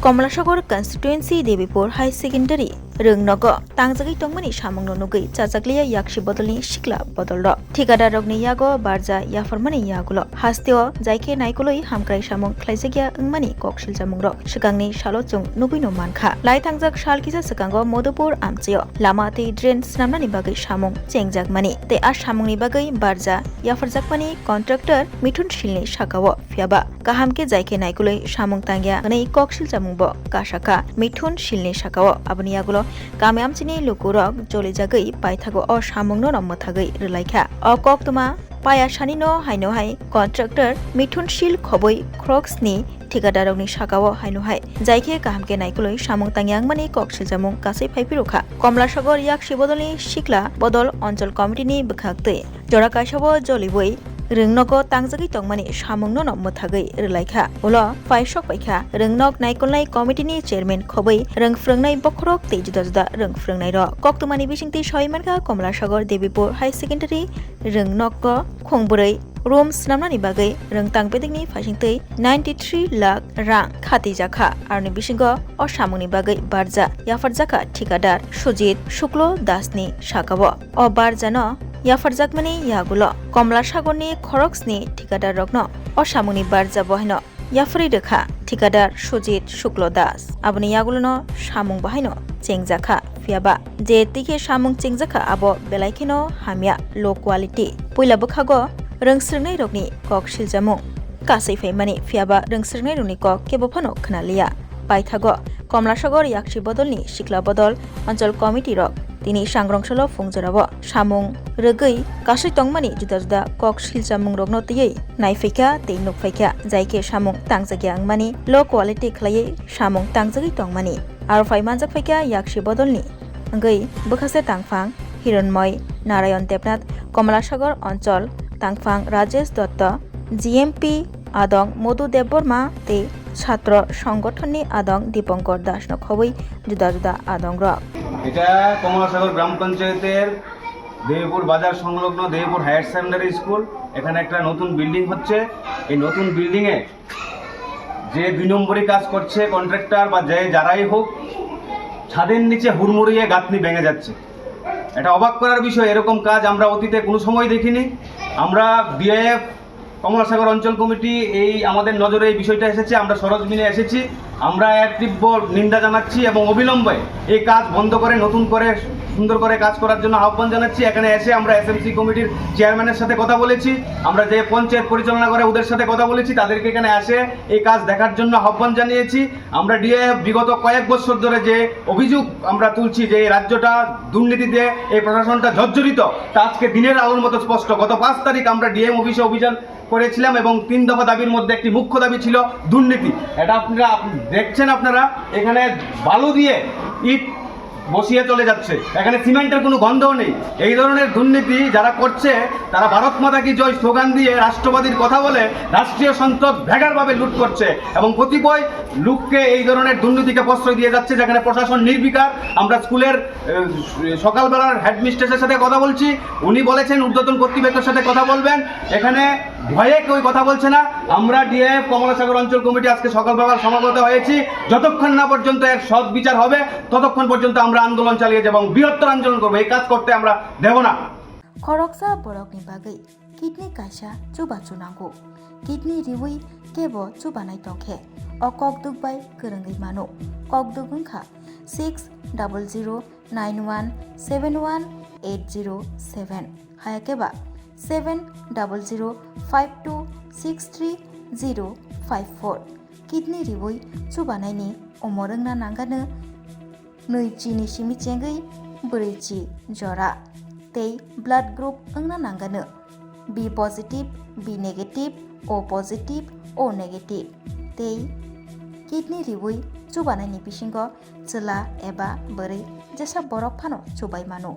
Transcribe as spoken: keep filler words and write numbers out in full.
Komlasagor constituency Debipur High Secondary rwngnogo tangjagwi tongmani samungno nugwi chajakliya yaksi bodolni sikla bodolrok. Thikadar rokni yago barja yapharmani yagulo hasteo jaikhe naikolwi hamkrai samung khlaijakya wngmani kok silchamungrok swkangni salo chwng nugwino mankha. Lai thangjak sal kisa swkango Modupur amchaio lama tei drain swnamnani bagwi samung chengjakmani tei a samungni bagwi barja yapharjakmani contractor Mithun Silni sakao. Phiyaba kaham khe jaikhe naikolwi samung tangya hwnwi kok silchamungbo kasakha Mithun Silni sakao. Aboni yagulo kami amchini lukurok jolijagwi paithago o samungno no mwthagwi rwlaikha. O koktwma paya sanino haino hai contractor Mithun Sil khobwi khoroksni thikadarrokni sakao haino hai jaikhe kaham khe naikolwi samung tangya wngmani kok silchamung kasai phaiphirukha. Komlasagor yaksi bodolni sikla bodol onchol committee ni bwkhak twi jora kaisao joliwi rwngnogo tangjagwi tongmani samungno no mwthagwi rwlaikha. Ulo phai sok paikha rwngnok naikolnai committee ni chairman khobwi rwng phrwngnai bokhorok tei juda juda rwng phrwngnairok. Koktwmani bisingtwi sawi mankha Komlasagor Debipur High Secondary rwngnogo khongbwrwi room swnamnani bagwi rwngtang bedekni phaisingtwi ninety three lakh rang khatijakha. Aroni bisingo o samungni bagwi barja yapharjakha thikadar Sujit Shuklo Dasni sakao. O barjano yapharjakmani yagulo Komlasagorni khoroksni thikadarrokno o samungni barja bo haino yapharwi rwkha thikadar Sujit Shuklo Das. Aboni yagulono samung bo haino chengjakha. Phiyaba je twi khe samung chengjakha abo belai kheno hamya, low quality. Puila bwkhago rwng srwngnairokni kok siljamung kasai phaimani, phiyaba rwng srwngnairokni kok kebo phano khna liya. Paithago Komlasagor yaksi bodolni sikla bodol onchol committee rok tini sangrong salo phungjorao samung rwgwi kasui tongmani juda juda kok silchamungrokno twiwi naiphaikha tei nukphaikha, jai khe samung tangjakya wngmani low quality khlaiwi samung tangjagwi tongmani. Aro phai manjak phaikha yaksi bodolni wngwi bwkhase tangphang Hironmoi Narayon Debnath, Komlasagor onchol tangphang Rajesh Dotto, G M P adong Modhu Debbarma tei chhatro songgothonni adong Dipankar Dasno khobwi juda juda adongrok. এটা কমলাসাগর গ্রাম পঞ্চায়েতের দেবীপুর বাজার সংলগ্ন Debipur higher secondary school. এখানে একটা নতুন বিল্ডিং হচ্ছে। এই নতুন বিল্ডিংয়ে যে দুই নম্বরি কাজ করছে কন্ট্রাক্টর বা যে যারাই হোক, ছাদের নিচে হুড়মুড়িয়ে গাঁথনি ভেঙে যাচ্ছে। এটা অবাক করার বিষয়, এরকম কাজ আমরা অতীতে কোনো সময় দেখিনি। আমরা ডিআইএফ কমলাসাগর অঞ্চল কমিটি এই আমাদের নজরে এই বিষয়টা এসেছে, আমরা সরজমিনে এসেছি। আমরা এর তীব্র নিন্দা জানাচ্ছি এবং অবিলম্বে এই কাজ বন্ধ করে নতুন করে সুন্দর করে কাজ করার জন্য আহ্বান জানাচ্ছি। এখানে এসে আমরা এসএমসি কমিটির চেয়ারম্যানের সাথে কথা বলেছি, আমরা যে পঞ্চায়েত পরিচালনা করে ওদের সাথে কথা বলেছি, তাদেরকে এখানে এসে এই কাজ দেখার জন্য আহ্বান জানিয়েছি। আমরা ডিআইএফ বিগত কয়েক বছর ধরে যে অভিযোগ আমরা তুলছি যে এই রাজ্যটা দুর্নীতিতে, এই প্রশাসনটা জর্জরিত, তা আজকে দিনের আলোর মতো স্পষ্ট। গত পাঁচ তারিখ আমরা ডিএম অফিসে অভিযান করেছিলাম এবং তিন দফা দাবির মধ্যে একটি মুখ্য দাবি ছিল দুর্নীতি। এটা আপনারা আপ-, দেখছেন, আপনারা এখানে বালু দিয়ে ইট বসিয়ে চলে যাচ্ছে, এখানে সিমেন্টের কোনো গন্ধও নেই। এই ধরনের দুর্নীতি যারা করছে, তারা ভারত মাতা কি জয় স্লোগান দিয়ে রাষ্ট্রবাদীর কথা বলে রাষ্ট্রীয় সম্পদ বেগারভাবে লুট করছে এবং কতিপয় লোককে এই ধরনের দুর্নীতিকে প্রশ্রয় দিয়ে যাচ্ছে, যেখানে প্রশাসন নির্বিকার। আমরা স্কুলের, এ, সকালবেলার হেডমিস্ট্রেসের সাথে কথা বলছি, উনি বলেছেন ঊর্ধ্বতন কর্তৃপক্ষের সাথে কথা বলবেন। এখানে ভয়ে কেউ কথা বলছে না। আমরা ডিআইএফ কমলাসাগর অঞ্চল কমিটি আজকে সকালবেলা সমাবেত হয়েছি। যতক্ষণ না পর্যন্ত এর সৎ বিচার হবে, ততক্ষণ পর্যন্ত আমরা আন্দোলন চালিয়ে যাব এবং বৃহত্তর আন্দোলন করবো। এই কাজ করতে আমরা দেব না। Khoroksa borokni bagwi kidney kaisa chubachu nango. Kidney riwi kebo chubanai tongkhe, o kokduk bai kwrwngwi mano. Kokduk wngkha six double zero nine one seven one eight zero seven, hayakhe ba seven double zero five two six three zero five four. Kidney riwi chubanaini umor wngna nangano nwi chini simi chengwi bwrwi chi jora, tei blood group wngna nangano B positive, B negative, O positive, O negative, tei kidney riwi chubanaini bisingo chwla eba bwrwi jesa borok phano chubai mano.